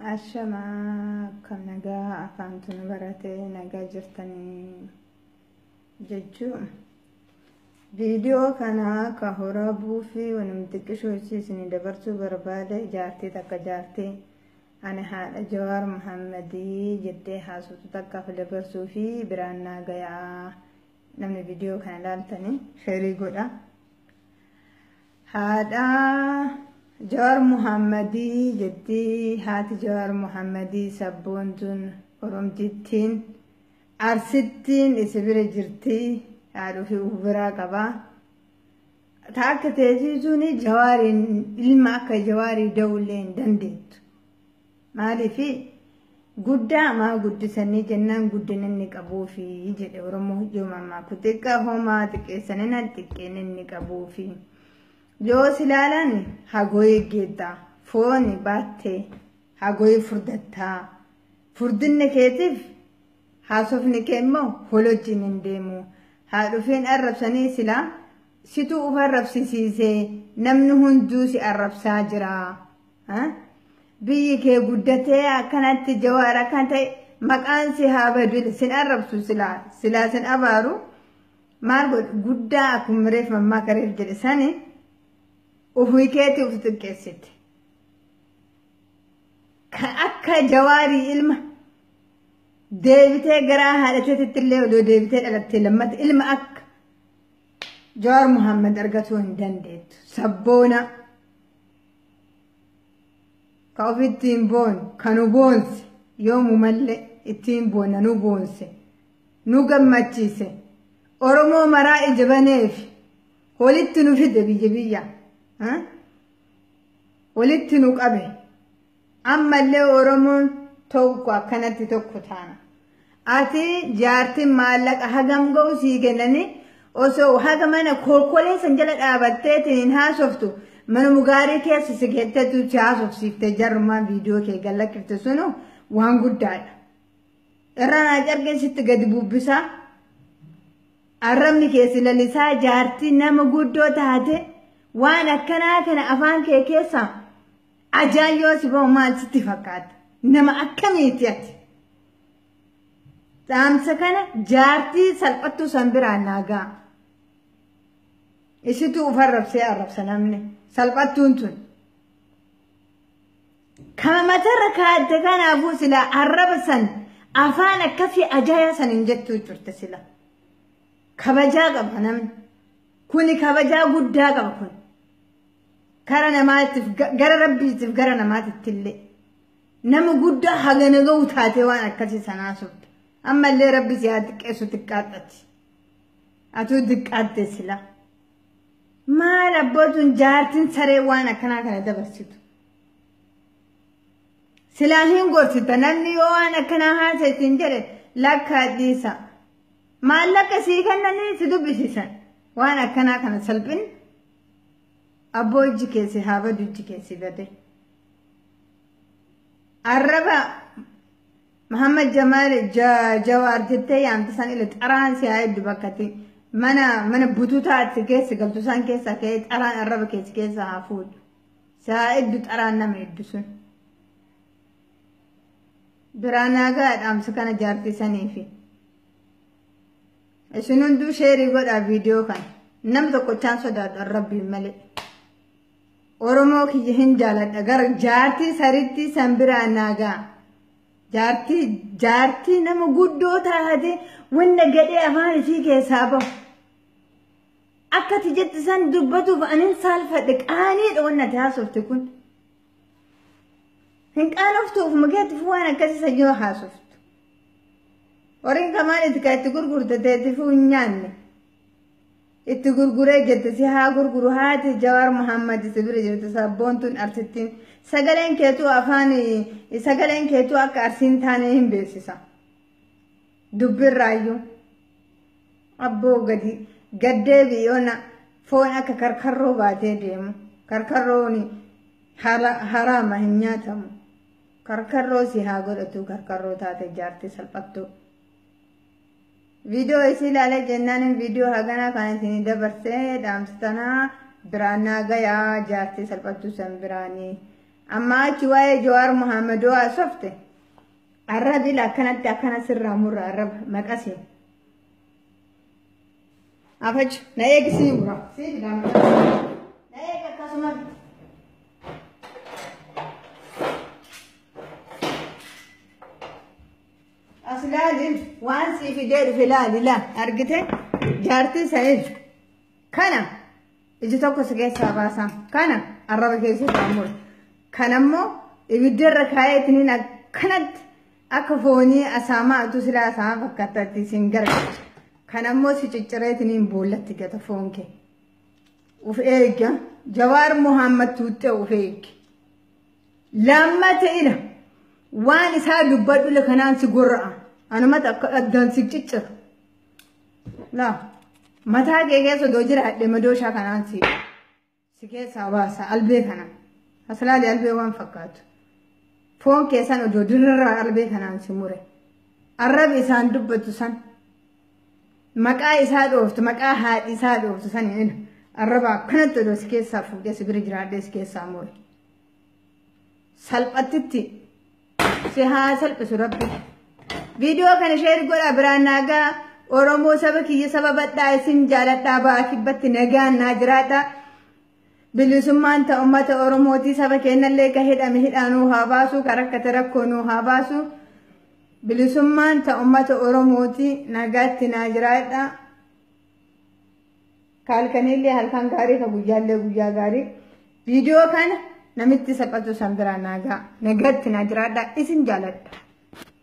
Ashamaa akkam nagaa afaantu nu barate nagaa jirtanii jechuun viidiyoo kana ka horabuu fi wanum xiqqishoo isinii dabarsuu barbaade jaartii takka jaartii ani haadha Jawaar Muhammadii jettee haasoftu takkaaf dabarsuu fi biraan naa gayaa namni viidiyoo kana ilaaltanii sheerii godha. Haadha Jawaar Muhammadii jetti haati Jawaar Muhammadii sabboontuun Oromtittiin Arsittiin isi bira jirti haadhuu fi biraa qaba. Ta akka teessisuun Jawaariin ilma akka Jawaarii da'ullee hin dandeettu. Maaliif guddaa maa guddisanii jennaan guddina inni qabuufi jedhe Oromoo yoo mammaaku xiqqaa homaa xiqqeessanii na xiqqeen inni qabuufi. Yoo si ilaalan hagooyee geettaa fooni baattee hagooyee furdattaa furdinni keetiif haasofni kee immoo holojjiin hin deemu. Haa dhufeen arrabsanii silaa situu uf arrabsisiisee namni hunduu si arrabsaa jira. Biyyi kee guddatee akkanatti Jawaar akkan ta'e maqaan si haa badu sin arrabsu silaa silaa sin abaaru maal godhu guddaa akkuma reef mammaa kareef jedhe sani ofii keetii of xiqqeessite. Kan akka Jawaarii ilma deebitee garaa haadha keetitti illee odoo deebitee dhalattee lammata ilma akka Jawaar Muhammad argatuu hin dandeettu. Sabboona ka ofittiin boonu ka nu boonse yoomumallee ittiin boonna nu boonse nu gammachiise Oromoo maraa ija baneef walitti nu fide biyya biyya walitti nu qabe ammallee Oromoon tokko akkanatti tokko taana. Ati jaartiin maallaqa hagam ga'u sii kennanii osoo haga mana kolkolee san jala dhaabatteetiin hin haasoftu mana mugaarii keessa si geetteetu si haasofsiiftee jarrumaan viidiyoo kee gallakkifte sunu waan guddaadha. Irra naa carqeen sitti gadi bubbisaa. Arrabni kee si lalisaa jaartii nama guddoo taate waan akkanaa kana afaan kee keessa ajaan yoo si ba'u maal sitti fakkaata? Nama akkamiiti ati? Dhaamsa kana jaartii salphattuu san biraan naa ga'a. Isitu uf arrabsee arrabsa namni salphattuun tun. Kama matarra kaa'atte kanaafuu sila arraba san afaan akkasii ajaayaa san hin jettuu turte sila. Kabajaa qaba namni. Kuni kabajaa guddaa qaba kun. Kara namaatiif gara rabbiitiif gara namaatitti illee. Nama guddaa hagana ga'u taatee waan akkasii sanaa softa. Ammallee rabbi si haa xiqqeessu xiqqaaxxati. Atuu xiqqaatte sila. Maal abbootuun jaartiin saree waan akkanaa kana dabarsitu. Silaa hin gorsita namni yoo waan akkanaa haasa'e jedhe lakkaa dhiisa. Maallaqa sii kennanii si dubbisiisan. Waan akkanaa kana salphin abboo ijji keessi haa badu ijji keessi bade. Arraba Muhammad Jamaal Jawaar jettee yaamte san ila xaraan si haa hedduu bakkatti mana mana bututaatti keessa galtu san keessa ka'ee xaraan arraba keessa keessa haa fuudhu. Si haa hedduu xaraan nama hedduu sun. Biraan nagaa dhaamsa kana jaartii saniifi. Isin hunduu sheerii godhaa viidiyoo kana. Nam tokkochaan sodaadhu rabbiin malee. Oromoo kiyya hin jaaladha gara jaartii saritti san biraan naagaa. Jaartii jaartii nama guddoo taate wanna gadhee afaan isii keessaa bahu. Akka ati jette san dubbatuuf anin saalfadhe qaaniidha wanna ati haasofte kun. Hin qaanoftu ofuma keetiif waan akkasii san yoo haasoftu. Horiin kamaan itti kan itti gurgurte teetifuu hin nyaanne. Itti gurguree jette si haa gurguru haati Jawaar Muhammad si bira jirtu sabboontuun arsittiin sagaleen keetuu afaan sagaleen keetuu akka arsiin taane hin beeksisa. Dubbirraayyuu abboo gadi gaddeebi yoona foon akka karkarroo baatee deemu karkarroon haraama hin nyaatamu. Karkarroo si haa godhatu karkarroo taate jaartii salphattuu. Viidiyoo isii ilaalee jennaan viidiyoo haganaa kan isinii dabarsee dhaamsa tanaa biraan naa gayaa jaartii salphattuu san biraanii. Amma achi waa'ee Jawaar Muhammadoo haasofte arrabi akkanatti akkana sirraa murra arraba maqasiin. Afachu na eegi sii mura. Sii fidaa maqasii. Na eegi akkasuma. As laali waan sii fidee dhufe laali laa argite jaartii sa'id kana iji tokko si keessaa baasaa kana arraba keessa irraa mura. Kanammoo ibiddarra kaayeetiniin akkanatti akka foonii asaamaa utuu silaa asaamaa fakkaatatti isin gargaarcha. Kanammoo si ciccireetiniin boollatti gata foon kee. Uf eegga Jawaar Muhammad tuuttee uf eegge. Lammata ila waan isaa dubbadhu kanaan si gorra'a. Anumatti akka addaan si ciccira. Laa mataa kee keessa odoo jiraadhe madooshaa kanaan si keessaa baasa albee kana. Aslaali albee waan fakkaatu. Foon keessan odoo dirraa albee kanaan si mure. Arrabi isaan dubbatu san. Maqaa isaa dhooftu maqaa haadhi isaa dhooftu san arraba akkanatti odoo si keessaa fuudhee si bira jiraadhee si keessaa mure. Salphattitti si haa salphisu rabbi. Viidiyoo kana share godhaa biraan naagaa Oromoo saba kiyya saba badhaa isin jaaladhaa ba'aa kibbatti nagaan naa jiraadhaa. Bilisummaan ta uummata Oromootii saba keenyallee ka hidhame hidhaanuu haa baasu ka rakkate rakkoo nuu haa baasu. Bilisummaan ta uummata Oromootii nagaatti naa jiraadhaa. Ka halkaniillee halkan gaarii ka guyyaallee guyyaa gaarii. Viidiyoo kana namitti salphatu san biraan naagaa nagaatti naa jiraadhaa isin jaaladha.